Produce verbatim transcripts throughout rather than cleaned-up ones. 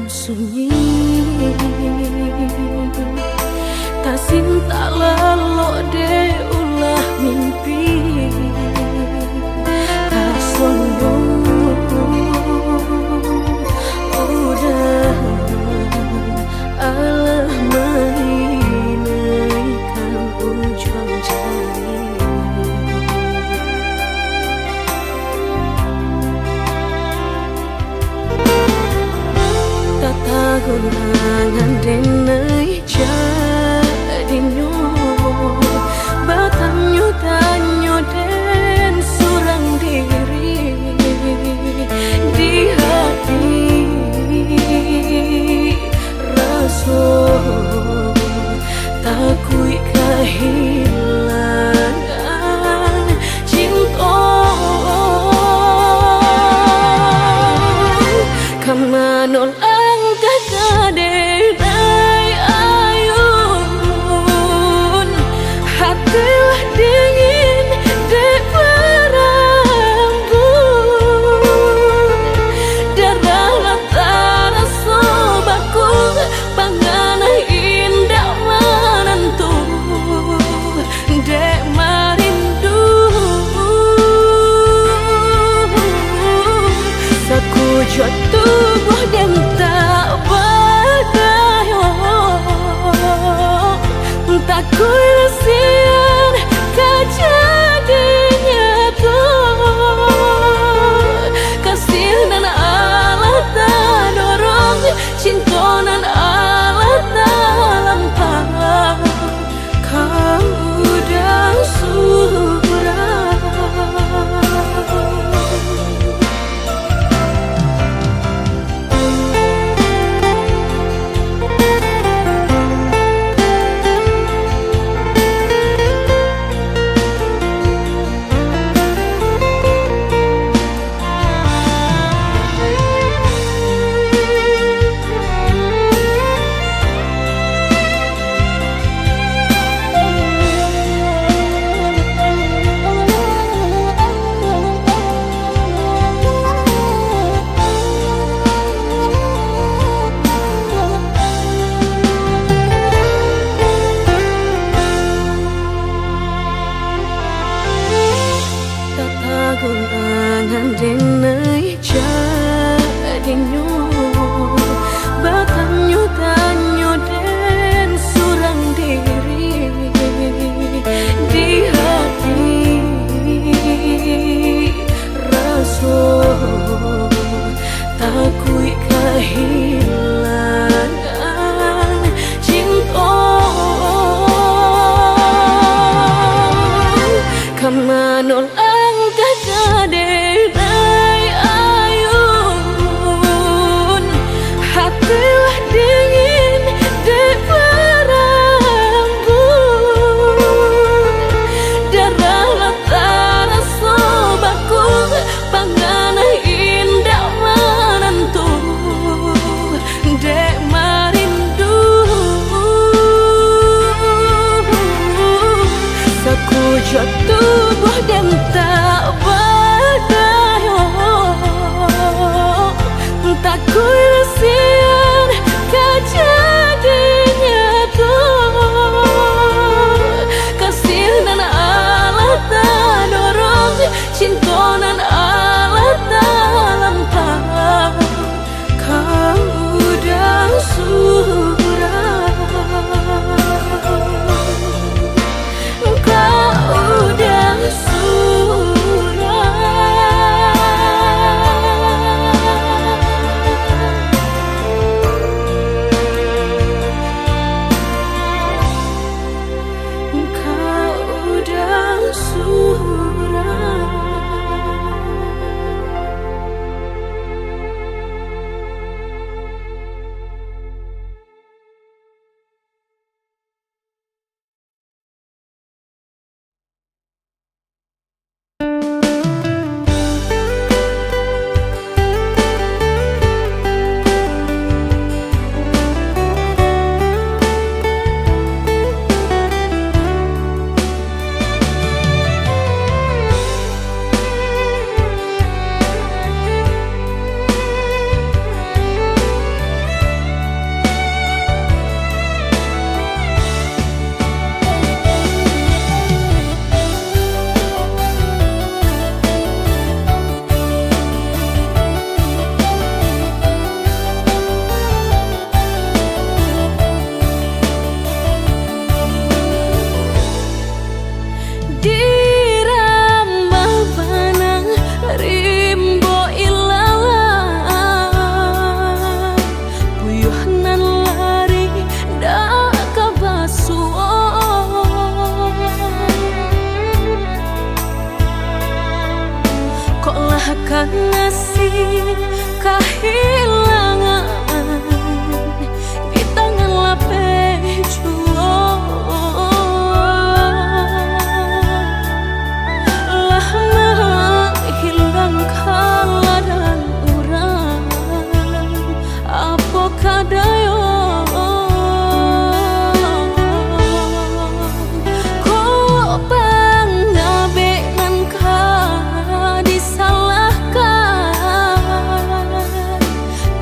Sunyi, tasintak lalok dek ulah mimpi. Tasonyo udan alah mainaikan ujuang jari. Tatagulangan denai jadinyo, batanyo-tanyo den surang diri. Di hati raso takuik kahilangan cinto. Ka mano langkah ka denai ayun, hati lah dingin dek barambun. Darah lah taraso baku, panganai indak manantu dek marindu. Sakujuak tubuah den tak badayo, takuik lah sian ka jadi nyato. Kasih nan alah tadorong, cinto nan alah talampau, ka udah surang. Tatagulangan denai jadinyo, batanyo-tanyo den surang diri. Di hati raso takuik kahilangan cinto. Ka mano langkah ka denai ayun, hati lah dingin dek barambun. Darah lah taraso baku, panganai indak manantu dek marindu. Sakujuak tubuah den tak badayo, takuik lah sian ka jadi nyato. Kasih nan alah tadorong, cinto nan alah talampau, ka udah surang, ka udah surang. Dayang, kok pangabek nan ka disalahkan?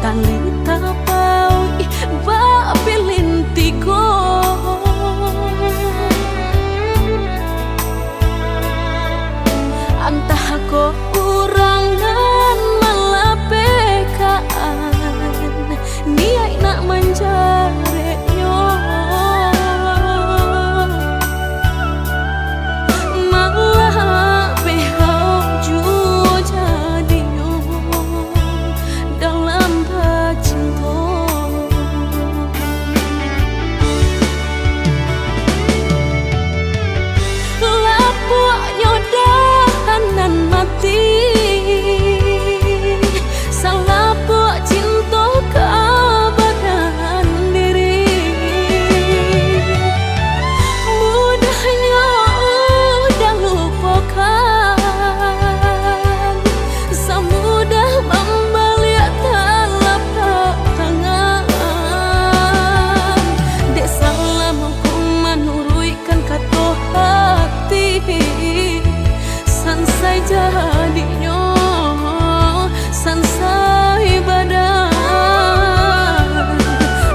Tali tapauik bak pilin tigo. Antah ko urang nan malapehkan, niaik nak manjareknyo. Malah beh hau juo jadinyo dalam bacinto. Lapuaknyo dahan nan mati, salapuak cinto ka badan diri. Mudahnyo udah lupokan, samudah mambaliak talapak tangan. Dek salamo ko manuruik kan kato hati, sansai jadinyo, sansai badan.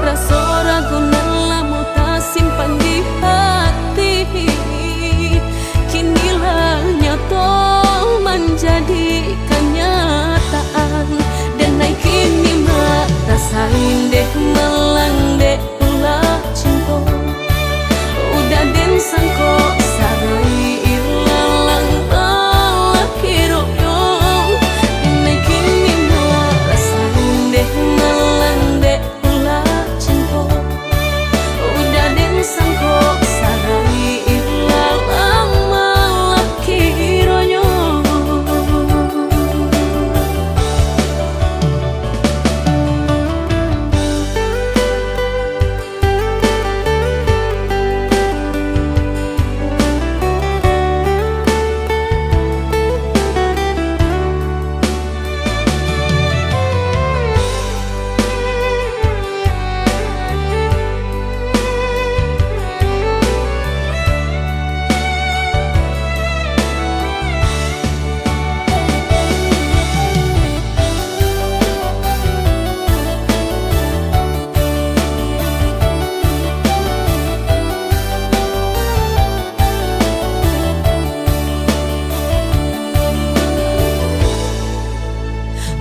Raso ragu nan lamo tasimpan di hati, kini lah nyato manjadi kanyataan. Denai kini mah tasain deh malang dek ulah cinto. Udah den sangko sarai ilalang alah kironyo. Denai kini mah tasain deh malang dek ulah cinto. Udah den sangko sarai ilalang alah kironyo.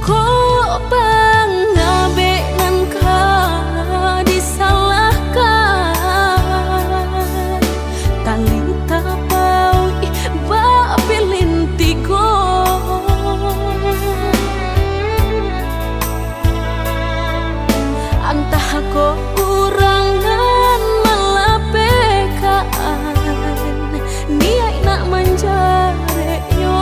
Kok pangabek nan ka disalahkan? Tali tapauik bak pilin tigo. Antah ko urang nan malapehkan, niaik nak manjareknyo.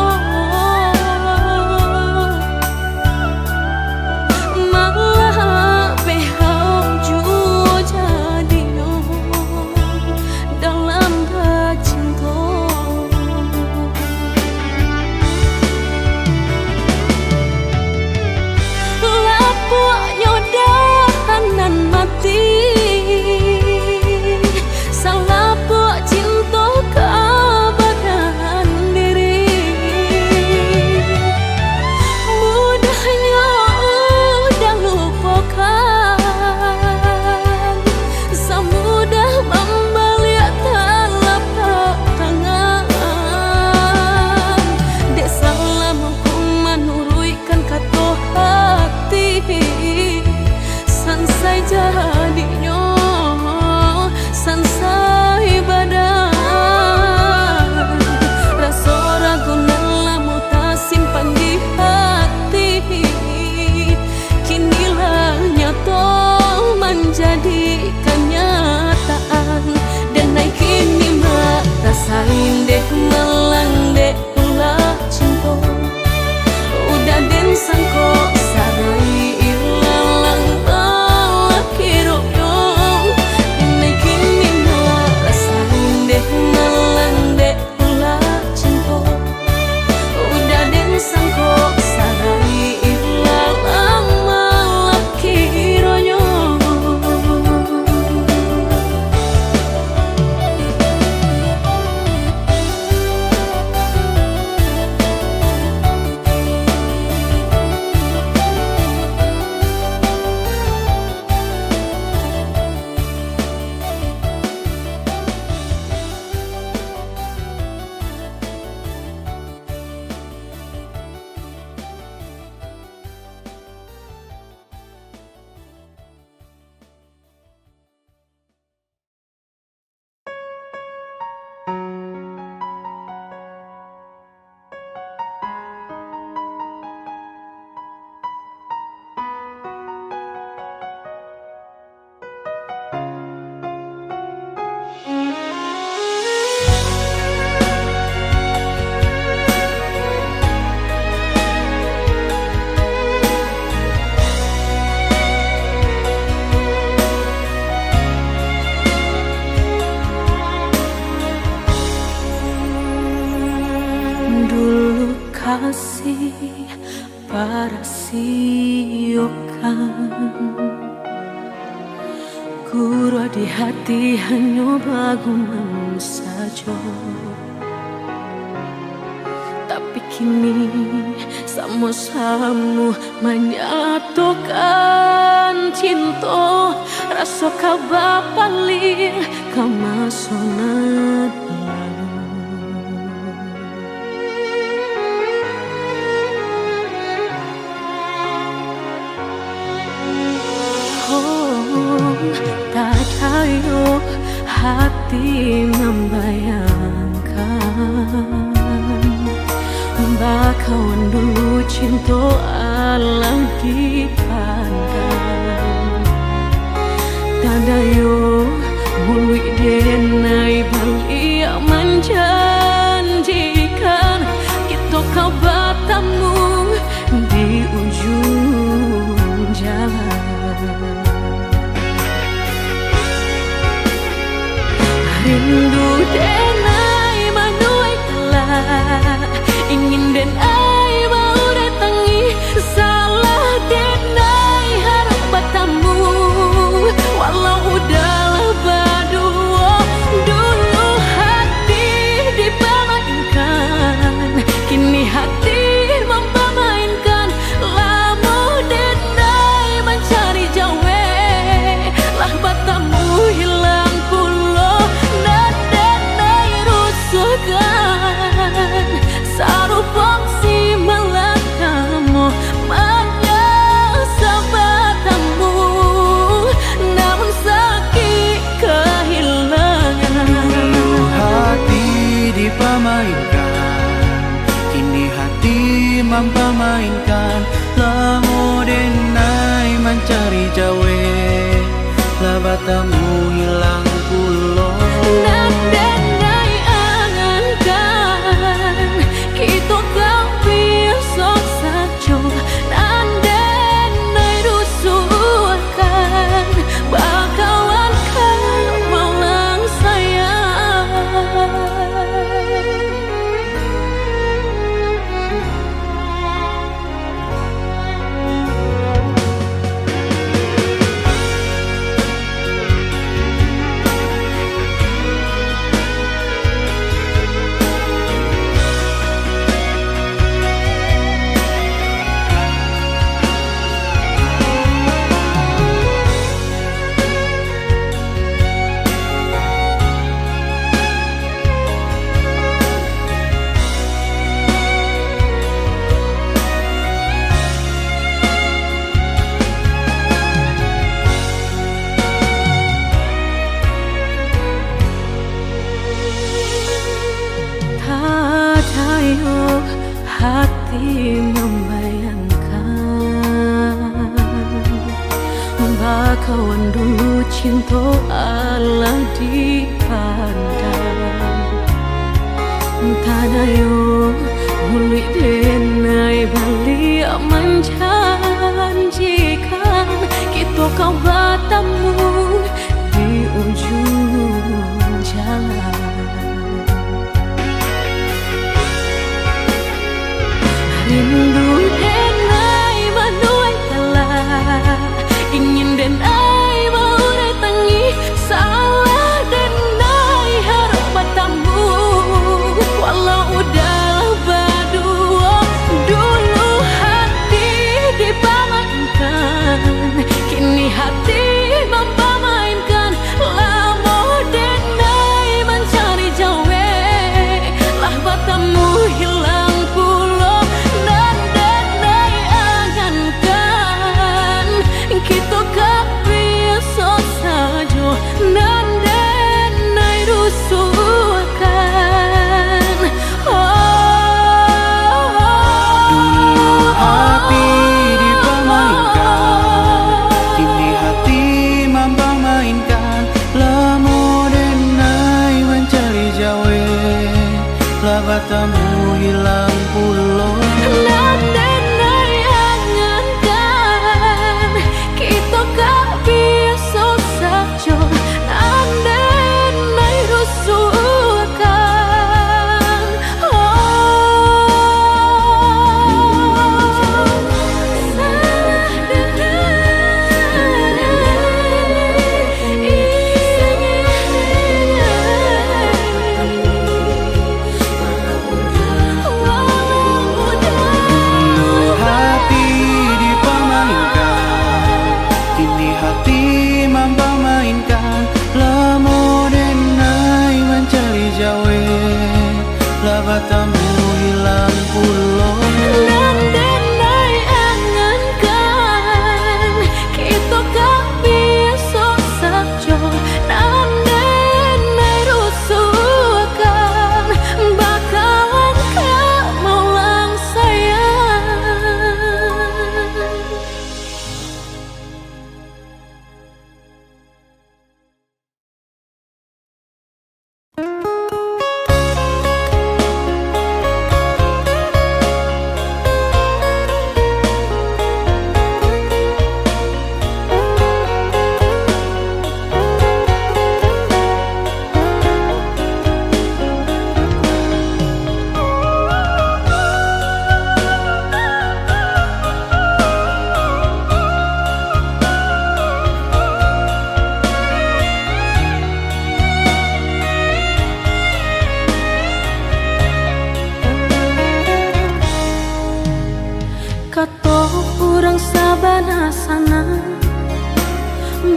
Malah beh hau juo jadinyo dalam bacinto. Lapuaknyo dahan nan mati, salapuak cinto ka badan diri. Mudahnyo udah lupokan, samudah mambaliak talapak tangan. Dek salamo ko manuruikkan kato hati, sansai jadinyo, sansai badan. Raso ragu nan lamo tasimpan di hati, kini lah nyato manjadi kanyataan. Denai kini mah tasain deh malang dek ulah cinto. Udah den sangko sarai ilalang alah kironyo. Denai kini mah tasain deh malang dek ulah cinto. Udah den sangko sarai ilalang alah kironyo. Di hati hanyo bagumam sajo. Tapi kini samo-samo manyatokan cinto, raso ka bapaliang ka maso nan lalu. Oh, tadayo hati mambayangkan, bakawan dulu cinto alah dipandang. Tadayo muluik denai baliak manjanjikan, kito ka batamu di ujuang jalan. Rindu denai manuai talak, ingin denai baurai tangih, salah denai harap batamu. Walau udah lah baduo, dulu hati dipamainkan, kini hati mampamainkan. Lamo denai mancari jawek, lah batamu hilang pulo. Nan denai rusuahkan, sarupo si malang kamoh, manyasa batamu, namun sakik kahilangan. Dulu hati dipamainkan, kini hati mampamainkan. Lamo denai mancari jawek, lah batamu hilang pulo. Nan denai angan-angan, kito ka baiak sajo. Nan denai rusuahkan, bakawan ka malang sayang. Tadayo hati mambayangkan, bakawan dulu cinto alah dipandang. Tadayo muluik denai baliak manjanjikan, kito ka batamu di ujuang jalan. Rindu denai manuai talak, ingin denai baurai tangih, salah denai harap batamu. Walau udah lah baduo, dulu hati dipamainkan.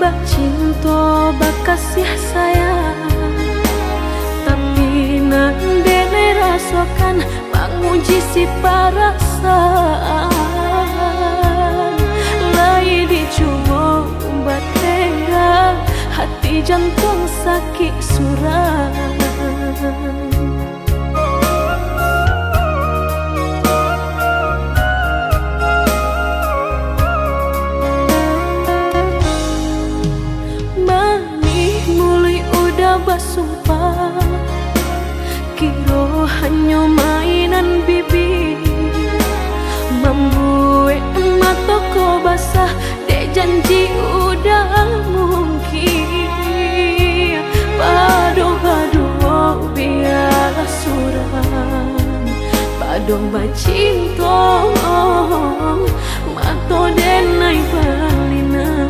Bacinto, bakasiah sayang, tapi nan denai rasokan manguji si parasaan. Lai dicubo batega, hati jantuang sakik surang. Manih muluik udah basumpah, kiro hanyo mainan bibia. Mambuek mato ko basah, dek janji udah mungkin. Padoh baduo bialah surang, padoh bacinto mato denai balinan.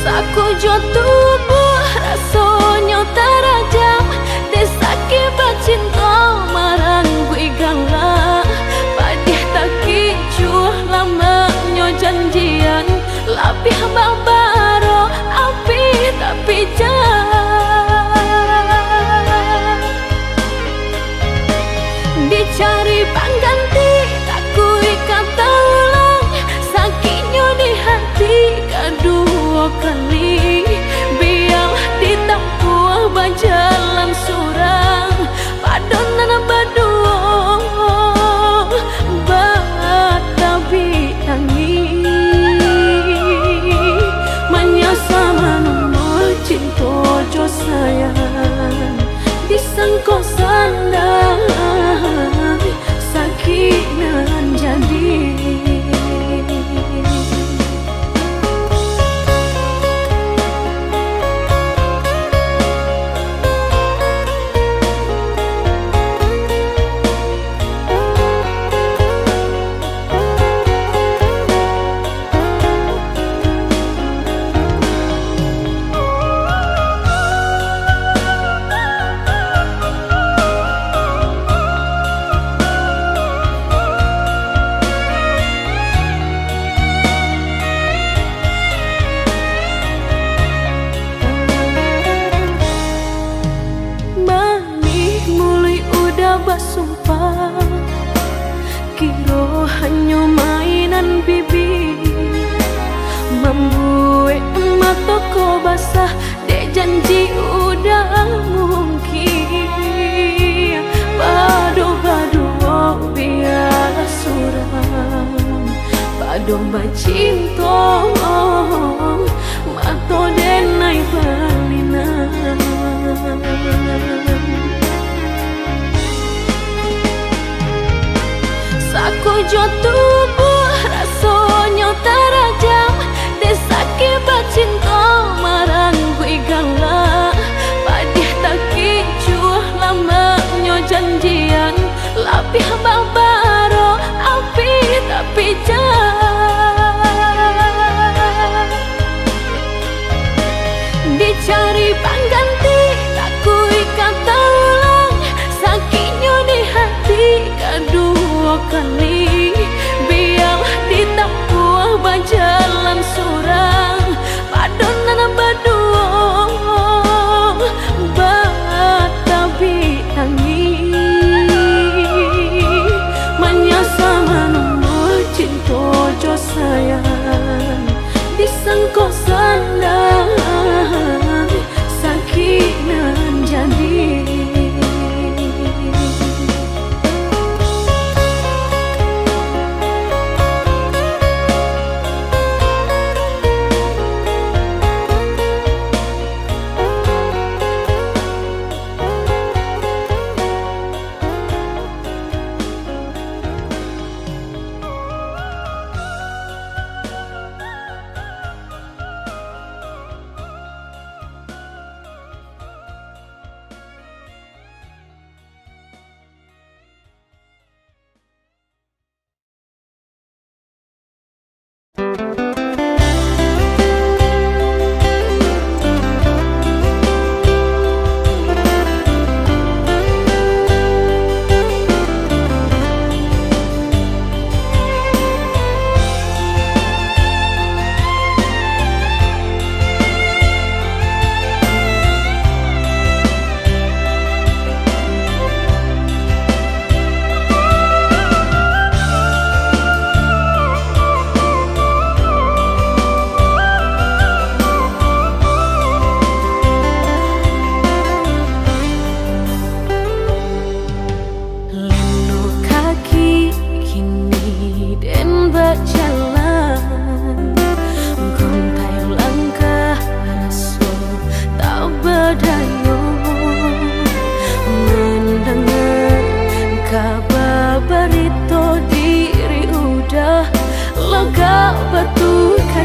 Sakujuah tubuah rasonyo tarajam, dek sakik bacinto marangguik galak. Padiah takicuah lamaknyo janjian, labiah babaro api tapi jan. Dicari pangganti, takuik ka taulang, sakiknyo di hati kaduo kali. Bialah ditampuah bajalan surang, pado nan baduo batabik tangih. Manyasa manumbua cinto jo sayang, disangko sandai sakik nan jadi. Manih muluik udah basumpah, kiro hanyo mainan bibia. Mambuek mato ko basah, dek janji udah mungkin. Padoh baduo bialah surang, padoh bacinto mato denai balinan. Sakujuah tubuah rasonyo tarajam, dek sakik bacinto marangguik galak. Padiah takicuah lamaknyo janjian, labiah babaro api tapi jan. Dicari pangganti, takuik ka taulang, sakiknyo di hati kaduo kali.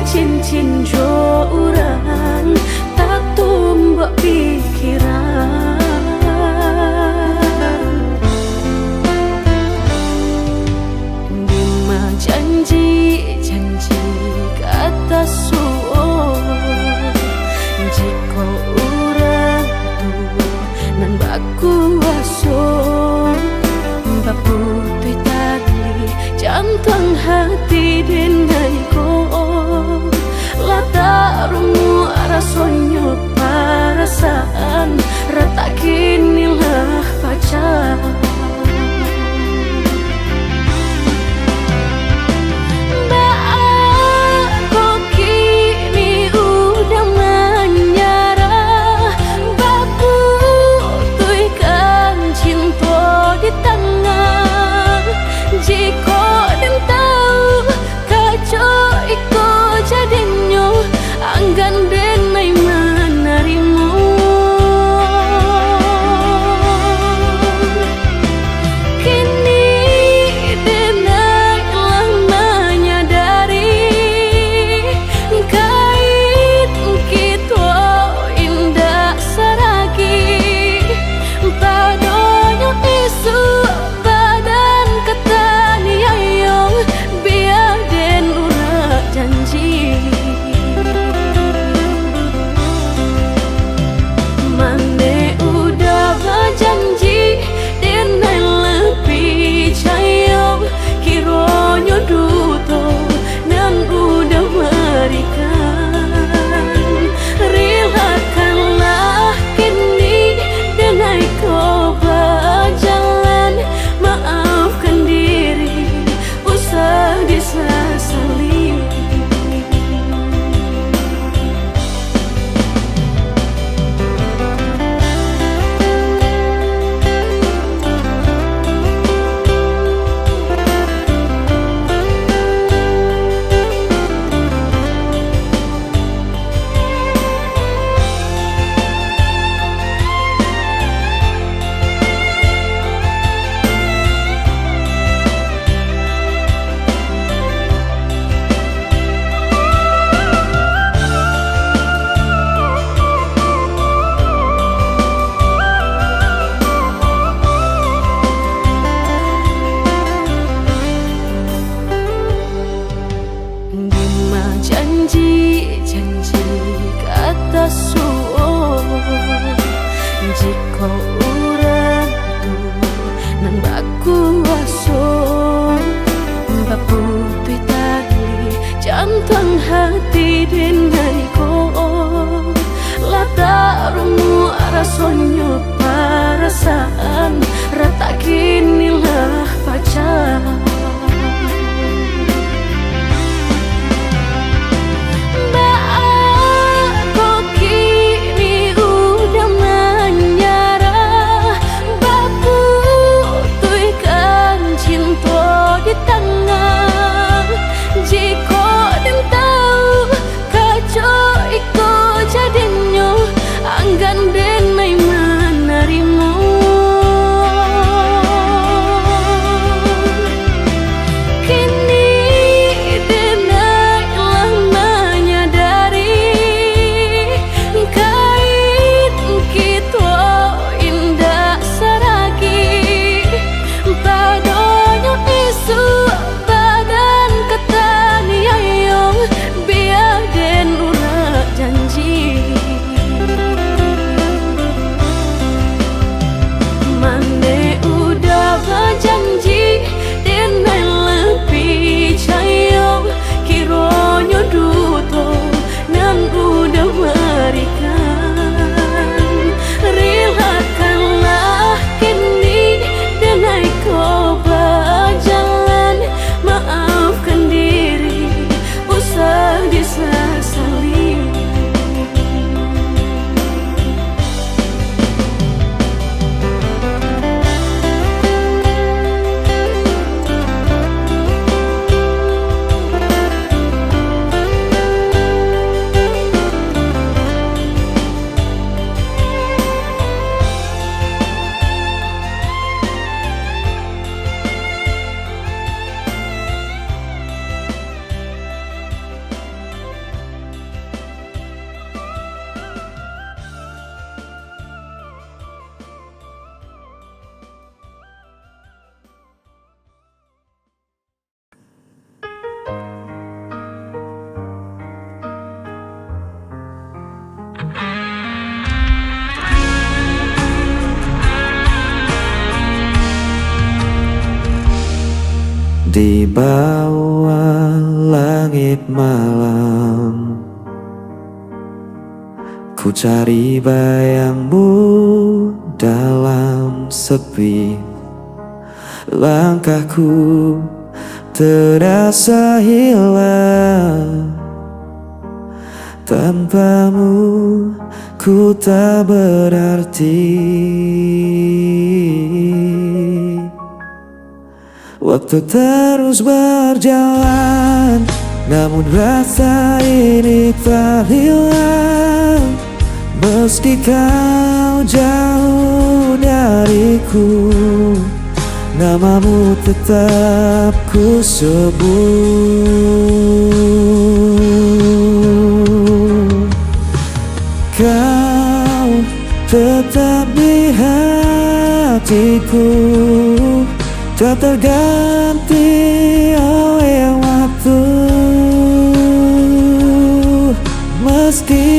Cincin jo urang tatumbuak pikiran. Dima janji, janji ka tasuo. Jikok urang tu nan bakuaso, baputuih tali, jantuang hati denai ko. Lah tarumuak rasonyo parasaan, ratak kini lah pacah. Baa kok kini udah manyarah, baputuihkan cinto di tangah. Jikok den tau kacok iko jadinyo, anggan denai manarimo. Kini denai lah manyadari, kain kito indak saragi. Padonyo isuak badan ka taniayo, bia den urak janji. Mane udah bajanji, denai lah picayo, kironyo duto nan udah barikan. Rilakanlah kini denai ko bajalan, maafkan diri, usah disasali. Dima janji, janji ka tasuo. Jikok urang tu nan bakuaso, baputuih tali, jantuang hati denai ko. Lah tarumuak rasonyo parasaan, ratak kini lah pacah. Baa kok kini udah manyarah, baputuihkan cinto di tangah. Jikok den tau kacok iko jadinyo, anggan denai manarimo. Kini denai lah manyadari, kain kito indak saragi. Padonyo isuak Di bawah langit malam, ku cari bayang-Mu dalam sepi. Langkahku terasa hilang, tanpa-Mu ku tak berarti. Waktu terus berjalan, namun rasa ini tak hilang. Meski Kau jauh dariku, nama-Mu tetap ku sebut. Kau tetap di hatiku, tak terganti oleh waktu. Meski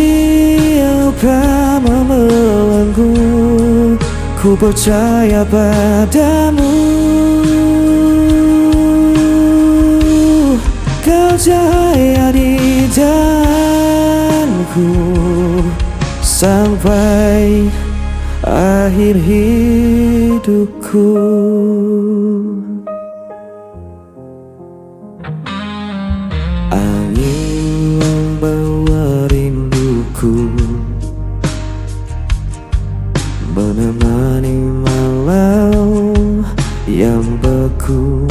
luka membelenggu, ku percaya pada-Mu. Kau cahaya di jalanku sampai akhir hidupku. Angin membawa rinduku, menemani malam yang beku.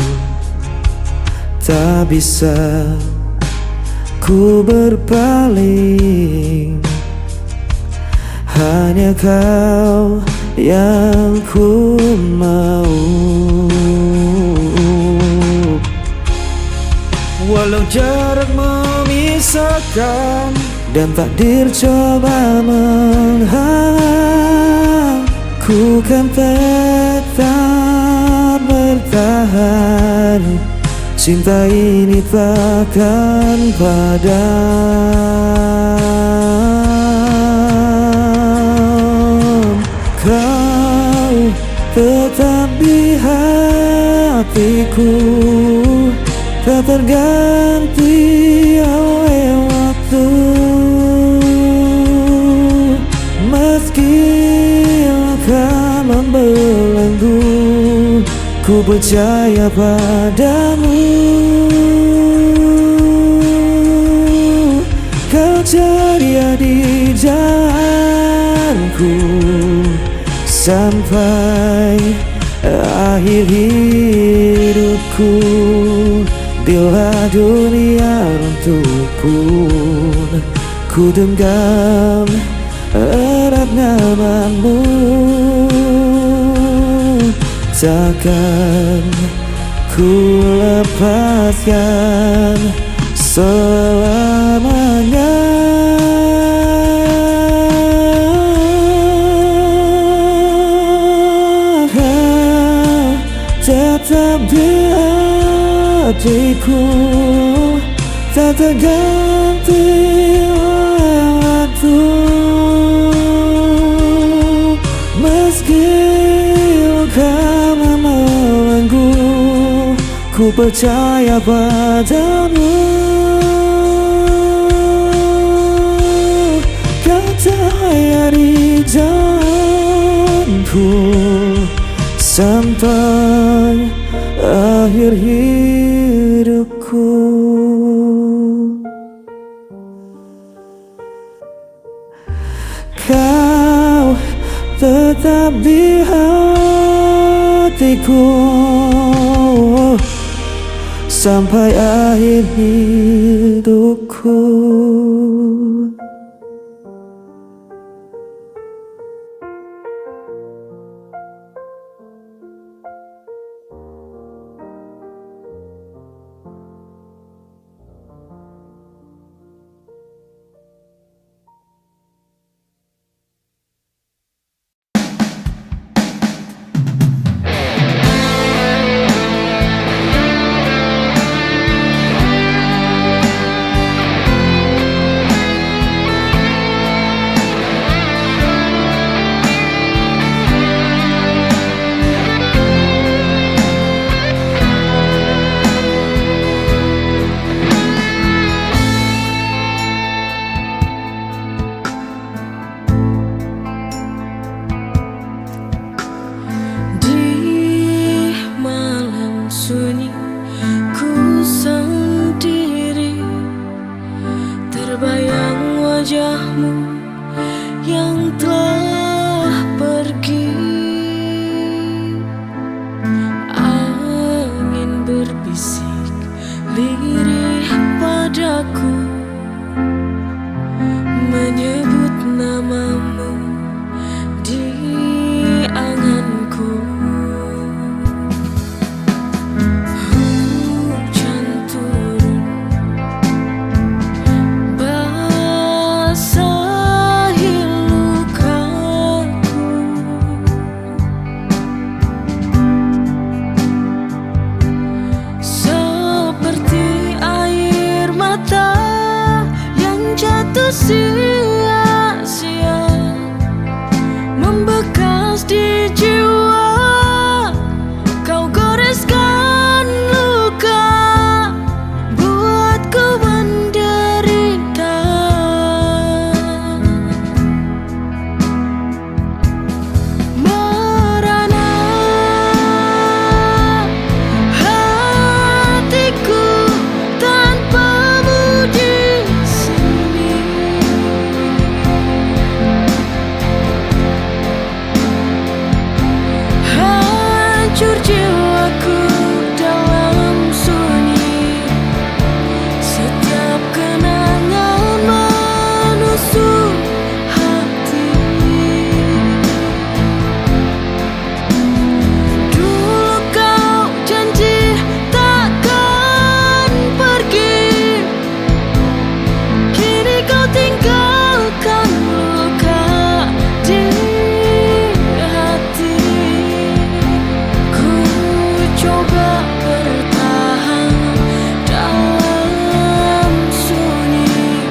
Tak bisa ku berpaling, hanya Kau yang ku mau. Walau jarak memisahkan dan takdir coba menghalang, ku kan tetap bertahan. Cinta ini takkan padam. Kau tetap di hatiku, tak terganti oleh waktu. Meski luka membelenggu, ku percaya pada-Mu. Kau cahaya di jalanku sampai akhir hidupku. Bila dunia runtuh pun, ku genggam erat nama-Mu. Takkan ku lepaskan selamanya. Kau tetap di hatiku, tak terganti oleh waktu. Meski luka membelenggu, ku percaya pada-Mu. Kau cahaya di jalanku sampai akhir hidupku. Kau tetap di hatiku sampai akhir hidupku. Sia-sia membekas di jiwa, kau goreskan luka, buatku menderita. Merana hatiku tanpamu di sini. Hancur jiwaku dalam sunyi. Setiap kenangan menusuk hati. Dulu kau janji takkan pergi, kini kau tinggalkan luka di hati. Ku coba bertahan dalam sunyi.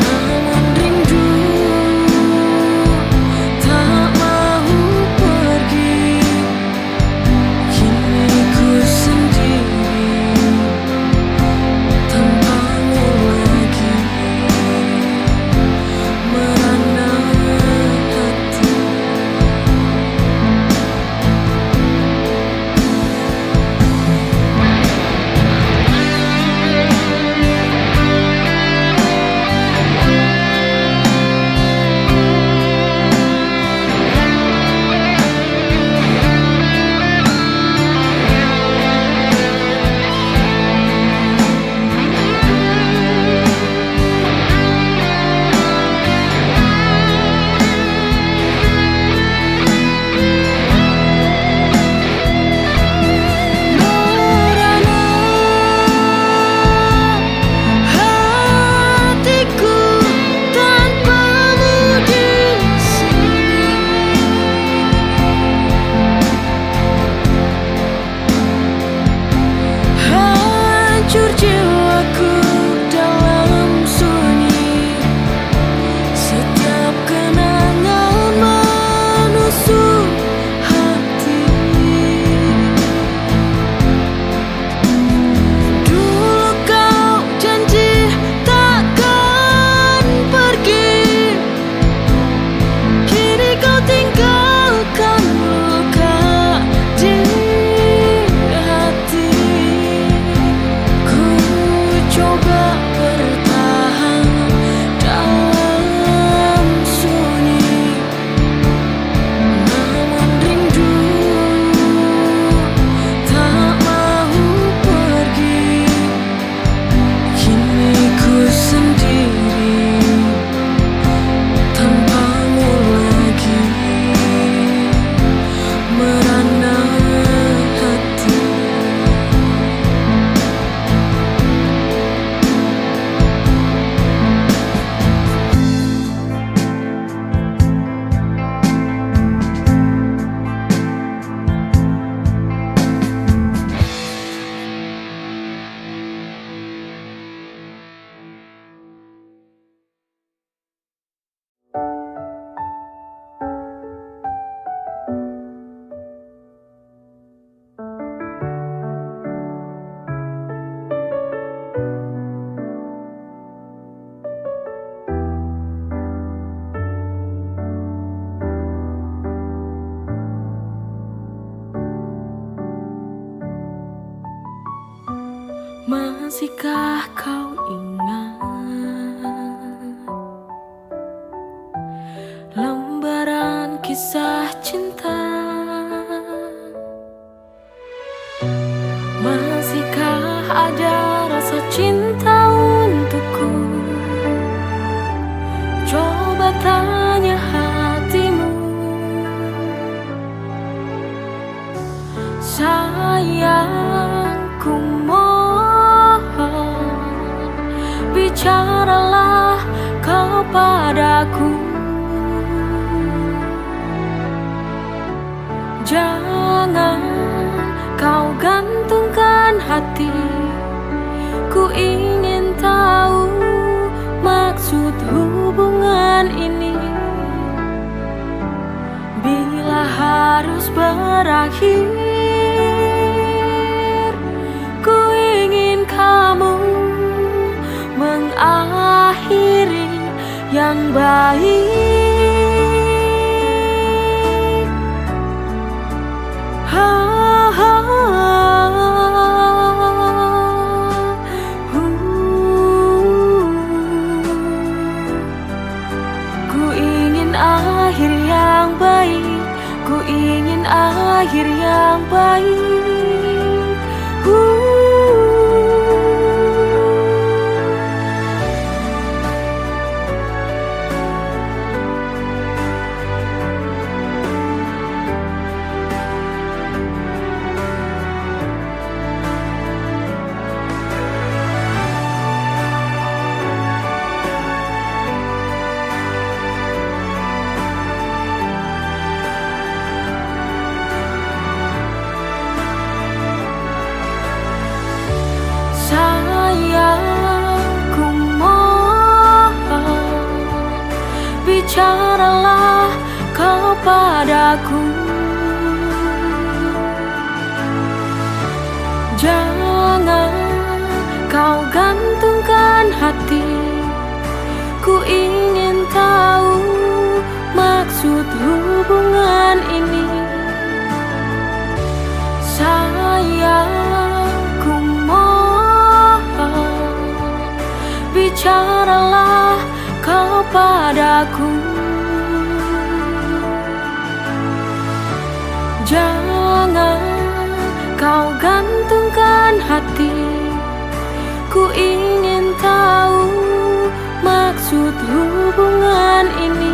Namun rindu tak mau pergi. Kini ku sendiri tanpamu lagi. Merana hati. Merana hatiku tanpamu di sini. Hancur jiwaku dalam sunyi. Setiap kenangan menusuk hati. Dulu kau janji takkan pergi, kini kau tinggalkan luka di hati. Ku coba bertahan dalam sunyi. Namun rindu tak mau pergi. Kini ku sendiri tanpamu lagi. Merana hati. Masihkah kau ingat lembaran kisah cinta? Masihkah ada rasa cinta untukku? Coba tanya hatimu. Sayang, ku mohon, bicaralah kepadaku. Jangan kau gantungkan hati, ku ingin tahu harus berakhir. Ku ingin kamu mengakhiri yang baik. Ha, ha, ha, hu. Ku ingin akhir yang baik, ku ingin akhir yang baik. Hu. Sayang, ku mohon, bicaralah kepadaku. Jangan kau gantungkan hati. Ku ingin tahu maksud hubungan ini. Sayang, ku mohon, bicaralah kepadaku. Jangan kau gantungkan hati. Ku ingin tahu maksud hubungan ini.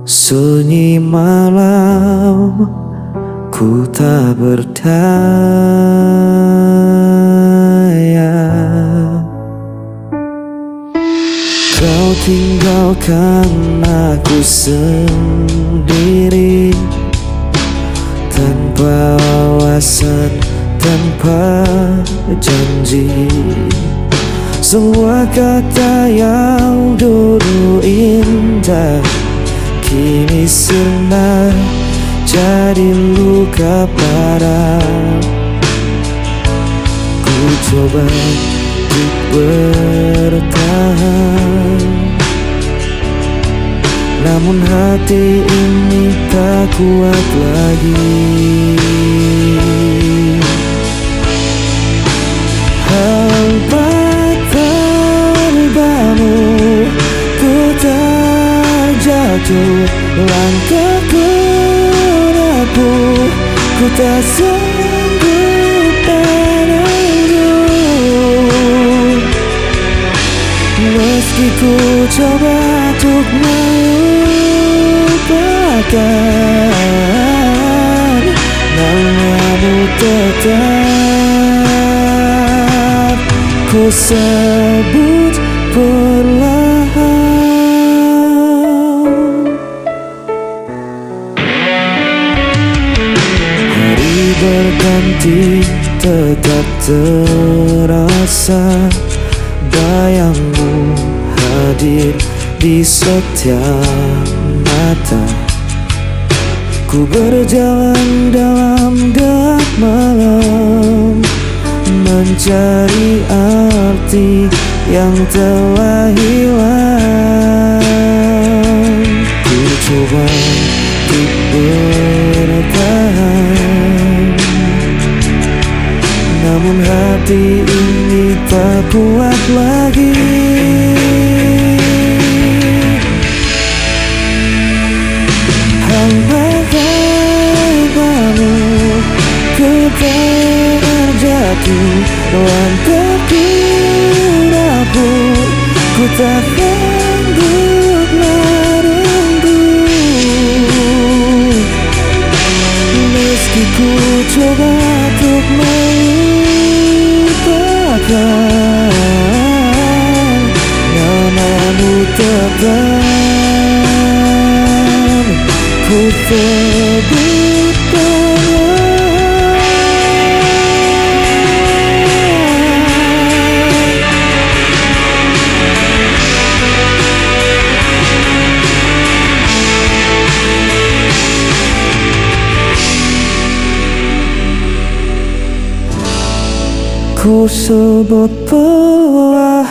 Sunyi malam, ku tak berdaya. Kau tinggalkan aku sendiri, tanpa alasan, tanpa janji. Semua kata yang dulu indah kini sirna jadi luka parah. Ku coba untuk bertahan, namun hati ini tak kuat lagi. Hampa tanpamu, ku terjatuh, langkahku rapuh, ku tak sanggup menunggu. Meski ku coba untuk melupakan, namamu tetap ku sebut perlahan. Hari berganti, tetap terasa bayangmu hadir di setiap mata. Ku berjalan dalam gelap malam, mencari arti yang telah hilang. Ku coba untuk bertahan, namun hati ini tak kuat lagi. Hampa tanpamu, ku terjatuh, langkahku rapuh, ku tak sanggup menunggu. Meski ku coba untuk melupakan, nama Teban ku sebutanyo. Ku sebut puahan.